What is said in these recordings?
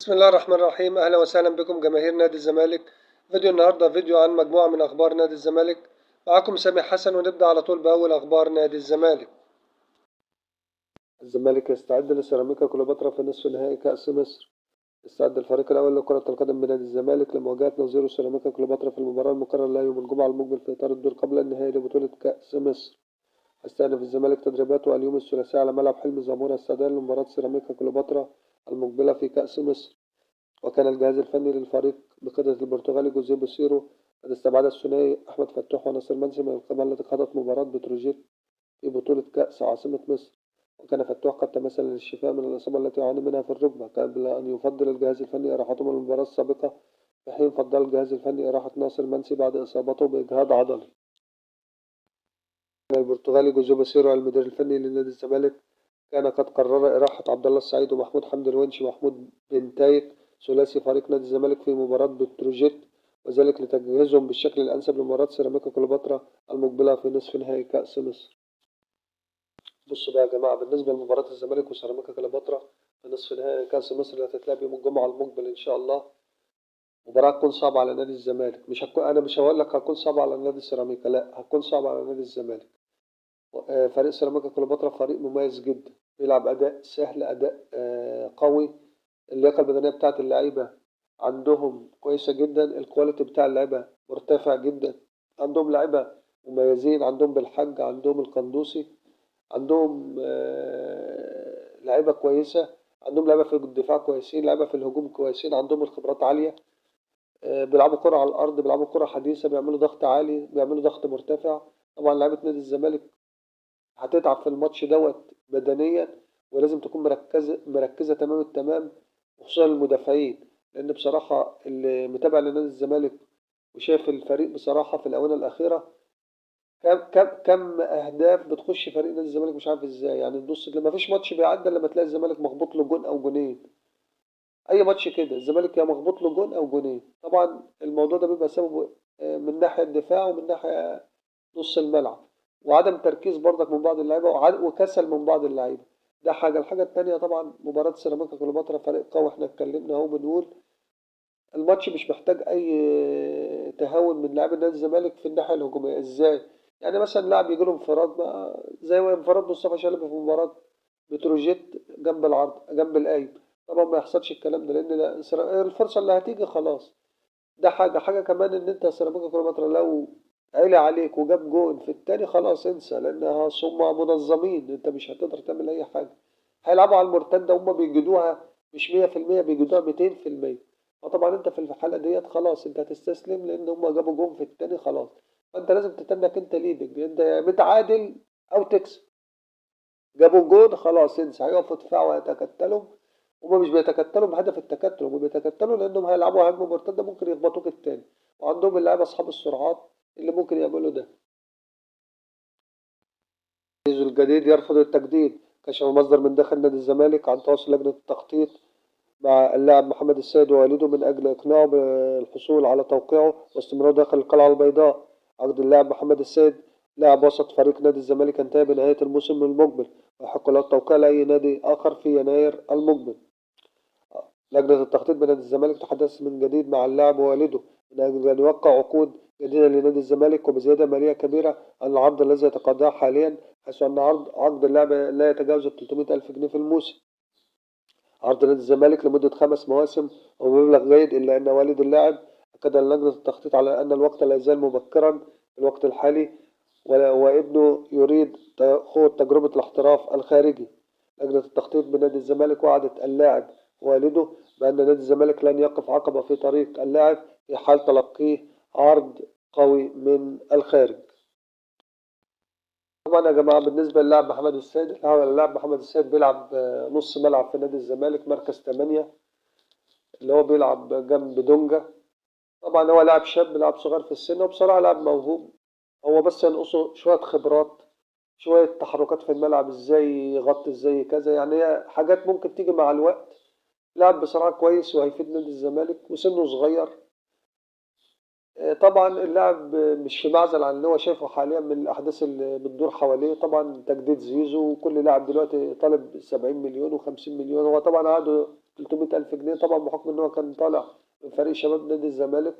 بسم الله الرحمن الرحيم. أهلا وسهلا بكم جماهير نادي الزمالك. فيديو النهاردة فيديو عن مجموعة من أخبار نادي الزمالك. معاكم سامي حسن، ونبدأ على طول بأول أخبار نادي الزمالك. الزمالك يستعد لسيراميكا كليوباترا في نصف نهائي كأس مصر. استعد الفريق الأول لكرة القدم بنادي الزمالك لمواجهة نظيره سيراميكا كليوباترا في المباراة المقررة لها يوم الجمعة المقبل في إطار الدور قبل النهائي لبطولة كأس مصر. استأنف الزمالك تدريباته اليوم الثلاثاء على ملعب حلمي زمورة استعدادا لمباراة سيراميكا كليوباترا المقبلة في كأس مصر. وكان الجهاز الفني للفريق بقيادة البرتغالي جوزيه بوسيرو قد استبعد الثنائي أحمد فتوح وناصر منسي من القائمة التي خاضت مباراة بتروجيت في بطولة كأس عاصمة مصر. وكان فتوح قد تمثل للشفاء من الإصابة التي يعاني منها في الركبة قبل أن يفضل الجهاز الفني إراحته من المباراة السابقة، في حين فضل الجهاز الفني إراحة ناصر منسي بعد إصابته بإجهاد عضلي. البرتغالي جوزيه بوسيرو المدير الفني لنادي الزمالك كان قد قرر إراحة عبد الله السعيد ومحمود حمدي الونش ومحمود بنتايك ثلاثي فريق نادي الزمالك في مباراة بتروجيت، وذلك لتجهيزهم بالشكل الأنسب لمباراة سيراميكا كليوباترا المقبلة في نصف نهائي كأس مصر. بصوا بقى يا جماعة، بالنسبة لمباراة الزمالك وسيراميكا كليوباترا في نصف نهائي كأس مصر اللي هتتلعب يوم الجمعة المقبل إن شاء الله، مباراة هتكون صعبة على نادي الزمالك. مش هتكون، أنا مش هقول لك هتكون صعبة على نادي سيراميكا، لا هتكون صعبة على نادي الزمالك. فريق سيراميكا كليوباترا فريق مميز جدا، بيلعب أداء سهل، أداء قوي، اللياقة البدنية بتاعت اللعيبة عندهم كويسة جدا، ال quality بتاع اللعيبة مرتفع جدا، عندهم لعيبة مميزين، عندهم بالحج، عندهم القندوسي، عندهم لعيبة كويسة، عندهم لعيبة في الدفاع كويسين، لعيبة في الهجوم كويسين، عندهم الخبرات عالية، بيلعبوا كرة على الأرض، بيلعبوا كرة حديثة، بيعملوا ضغط عالي، بيعملوا ضغط مرتفع. طبعا لعيبة نادي الزمالك هتتعب في الماتش دوت بدنيا، ولازم تكون مركزة تمام التمام، وخصوصا المدافعين، لأن بصراحة اللي متابع لنادي الزمالك وشايف الفريق بصراحة في الآونة الأخيرة كم أهداف بتخش فريق نادي الزمالك مش عارف إزاي. يعني تبص ما فيش ماتش بيعدي إلا لما تلاقي الزمالك مخبوط له جون أو جونين، أي ماتش كده الزمالك يا مخبوط له جون أو جونين. طبعا الموضوع ده بيبقى سببه من ناحية الدفاع ومن ناحية نص الملعب، وعدم تركيز برضك من بعض اللعيبة وكسل من بعض اللعيبة. ده حاجة. الحاجة التانية طبعا مباراة سيراميكا كليوباترا فريق قوي، احنا اتكلمنا اهو، بنقول الماتش مش محتاج أي تهاون من لاعبي نادي الزمالك في الناحية الهجومية. ازاي؟ يعني مثلا لاعب يجي له انفراد بقى زي ما انفراد مصطفى شلبي في مباراة بتروجيت جنب العرض جنب القايم، طبعا ما يحصلش الكلام ده لأن الفرصة اللي هتيجي خلاص. ده حاجة. حاجة كمان إن أنت سيراميكا كليوباترا لو عالي عليك وجاب جون في التاني خلاص انسى، لأن هم منظمين، أنت مش هتقدر تعمل أي حاجة. هيلعبوا على المرتدة وهم بيجدوها مش 100%، بيجدوها 200%. فطبعا أنت في الحالة ديت خلاص أنت هتستسلم لأن هم جابوا جون في التاني خلاص. فأنت لازم تتنك أنت leading، أنت يا متعادل أو تكسب. جابوا جون خلاص انسى، هيقفوا دفاع ويتكتلوا. هما مش بيتكتلوا بهدف التكتل، هما بيتكتلوا لأنهم هيلعبوا هجمة مرتدة ممكن يخبطوك التاني، وعندهم اللعيبة أصحاب السرعات اللي ممكن يعملوا ده. زيزو الجديد يرفض التجديد. كشف مصدر من داخل نادي الزمالك عن تواصل لجنة التخطيط مع اللاعب محمد السيد ووالده من أجل إقناعه بالحصول على توقيعه واستمراره داخل القلعة البيضاء. عقد اللاعب محمد السيد لاعب وسط فريق نادي الزمالك انتهى بنهاية الموسم المقبل، ويحق له التوقيع لأي نادي آخر في يناير المقبل. لجنة التخطيط بنادي الزمالك تحدثت من جديد مع اللاعب ووالده من أجل أن يوقع عقود جديدة لنادي الزمالك وبزيادة مالية كبيرة عن العرض الذي يتقاضاه حاليا، حيث أن عرض عقد اللاعب لا يتجاوز 300 ألف جنيه في الموسم. عرض نادي الزمالك لمدة 5 مواسم ومبلغ جيد، إلا أن والد اللاعب أكد لجنة التخطيط على أن الوقت لا يزال مبكرا في الوقت الحالي، وابنه يريد خوض تجربة الاحتراف الخارجي. لجنة التخطيط بنادي الزمالك وعدت اللاعب والده بأن نادي الزمالك لن يقف عقبة في طريق اللاعب في حال تلقيه عرض قوي من الخارج. طبعا يا جماعة بالنسبة للاعب محمد السيد، اللاعب محمد السيد بيلعب نص ملعب في نادي الزمالك مركز 8 اللي هو بيلعب جنب دونجا. طبعا هو لاعب شاب، لاعب صغير في السن، وبصراحة لاعب موهوب، هو بس ينقصه شوية خبرات، شوية تحركات في الملعب، ازاي يغطي، ازاي كذا، يعني هي حاجات ممكن تيجي مع الوقت. لاعب بصراحة كويس وهيفيد نادي الزمالك وسنه صغير. طبعا اللاعب مش في معزل عن اللي هو شايفه حاليا من الأحداث اللي بتدور حواليه. طبعا تجديد زيزو، وكل لاعب دلوقتي طالب 70 مليون و50 مليون، هو طبعا عقده 300,000 جنيه، طبعا بحكم إن هو كان طالع من فريق شباب نادي الزمالك.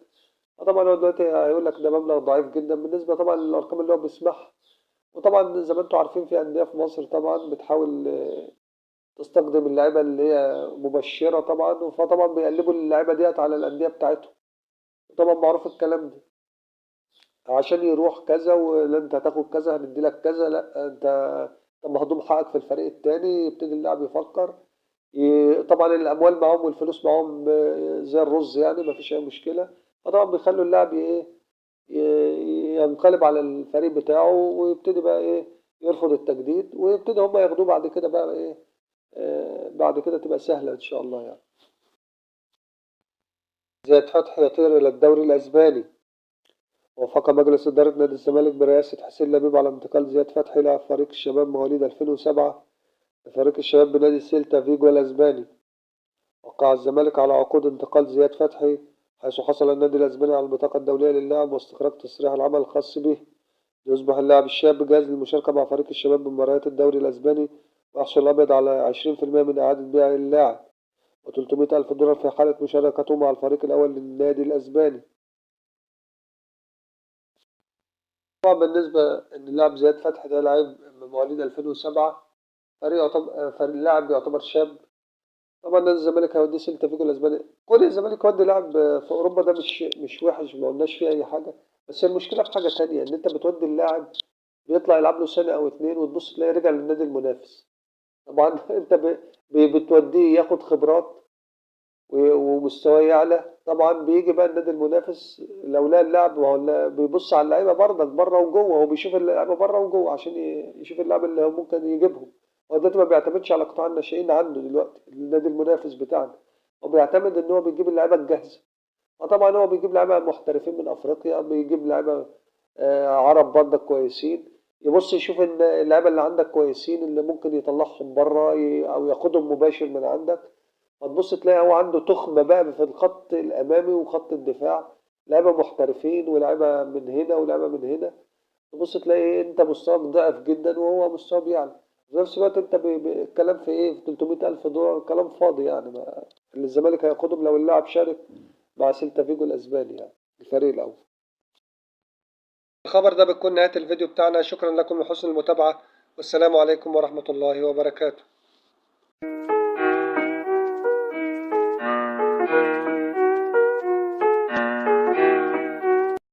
طبعا هو دلوقتي هيقول لك ده مبلغ ضعيف جدا بالنسبة طبعا للأرقام اللي هو بيسمعها. وطبعا زي ما انتم عارفين في أندية في مصر طبعا بتحاول تستخدم اللعيبة اللي هي مبشرة طبعا، فطبعا بيقلبوا اللعيبة ديت على الأندية بتاعتهم، طبعا معروف الكلام ده، عشان يروح كذا، ولا انت هتاخد كذا هندي لك كذا، لا انت طب مهضوم حقك في الفريق التاني. يبتدي اللاعب يفكر، طبعا الأموال معاهم والفلوس معاهم زي الرز يعني، ما فيش أي مشكلة. فطبعا بيخلوا اللاعب ايه، ينقلب على الفريق بتاعه، ويبتدي بقى ايه يرفض التجديد، ويبتدي هم ياخدوه بعد كده بقى ايه، بعد كده تبقى سهلة إن شاء الله يعني. زياد فتحي يطير إلى الدوري الأسباني. وافق مجلس إدارة نادي الزمالك برئاسة حسين لبيب على انتقال زياد فتحي لاعب فريق الشباب مواليد 2007 لفريق الشباب بنادي سيلتا فيجو الأسباني. وقع الزمالك على عقود انتقال زياد فتحي، حيث حصل النادي الأسباني على البطاقة الدولية للاعب واستخراج تصريح العمل الخاص به، ليصبح اللاعب الشاب جاهز للمشاركة مع فريق الشباب بمباريات الدوري الأسباني، ويحصل الأبيض على 20% من إعادة بيع اللاعب و300,000 دولار في حالة مشاركته مع الفريق الأول للنادي الأسباني. طبعا بالنسبة إن اللاعب زياد فتحي ده لاعب من مواليد 2007، فريق يعتبر اللاعب يعتبر شاب. طبعا نادي الزمالك هيوديه سيلتا فيجو الأسباني. كل الزمالك يودي لاعب في أوروبا ده مش وحش، ما قلناش فيه أي حاجة، بس المشكلة في حاجة تانية، إن أنت بتودي اللاعب بيطلع يلعب له سنة أو اتنين وتبص تلاقيه رجع للنادي المنافس. طبعا أنت بتوديه ياخد خبرات ومستواه يعلى، طبعا بيجي بقى النادي المنافس لو لقى اللاعب، وهو بيبص على اللعيبه برضك بره وجوه، هو بيشوف اللعيبه بره وجوه عشان يشوف اللاعب اللي هو ممكن يجيبهم. هو دلوقتي ما بيعتمدش على قطاع الناشئين عنده دلوقتي النادي المنافس بتاعنا، هو بيعتمد ان هو بيجيب اللعيبه الجاهزه. فطبعا هو بيجيب لعيبه محترفين من افريقيا، بيجيب لعيبه عرب برضك كويسين، يبص يشوف ان اللعيبه اللي عندك كويسين اللي ممكن يطلعهم بره او ياخدهم مباشر من عندك. فتبص تلاقي هو عنده تخمة بقى في الخط الأمامي وخط الدفاع، لعيبة محترفين ولاعيبة من هنا ولاعيبة من هنا. تبص تلاقي انت مستواك ضعف جدا وهو مستواه بيعلى. في نفس الوقت انت الكلام في ايه، في 300,000 دولار، كلام فاضي يعني، ما اللي الزمالك هياخدهم لو اللاعب شارك مع سيلتا فيجو الأسباني يعني الفريق الأول. الخبر ده بتكون نهاية الفيديو بتاعنا. شكرا لكم لحسن المتابعة، والسلام عليكم ورحمة الله وبركاته.